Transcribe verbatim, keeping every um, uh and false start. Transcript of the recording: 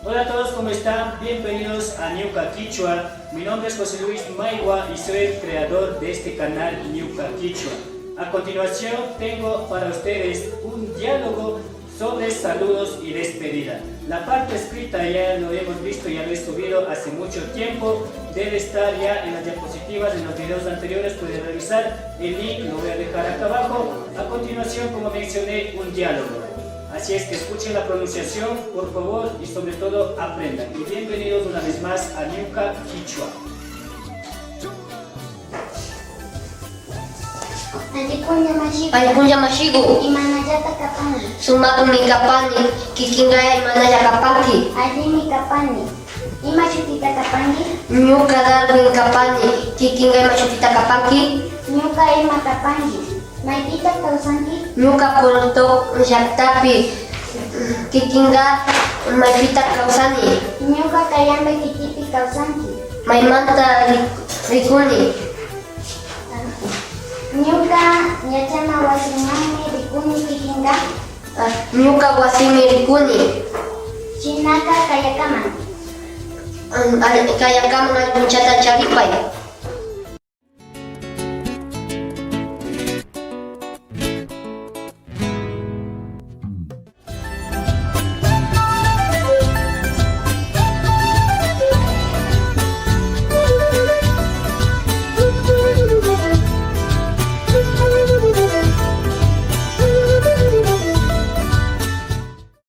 Hola a todos, ¿cómo están? Bienvenidos a Ñuka Kichwa. Mi nombre es José Luis Maigua y soy el creador de este canal Ñuka Kichwa. A continuación, tengo para ustedes un diálogo sobre saludos y despedida. La parte escrita ya lo hemos visto, ya lo he subido hace mucho tiempo. Debe estar ya en las diapositivas, en los videos anteriores, pueden revisar. El link lo voy a dejar acá abajo. A continuación, como mencioné, un diálogo. Así es que escuchen la pronunciación, por favor, y sobre todo aprendan. Y bienvenidos una vez más a Ñuka Kichwa. Alli punlla mashiku. Alli punlla mashiku. Imanallata kapanki? Sumakmi kapani. Kikinka imanalla kapanki? Allimi kapani. Ima shutita kapanki? Ñuka Darwin kapani. Kikinka ima shutita kapanki? Ñuka Emma kapanki. Maypita kawsanki? Ñuka Puerto llaktapi. Kikinka maypita kawsani? Ñuka Cayambe kitipi kawsanki. Maymanta ri-, rikuni? Ñuka yachana wasimanmi rikuni. Kikinka? Ah, ñuka wasimi rikuni. Shinaka kayakaman. Ah, al-, kayakaman allkunchata charipay.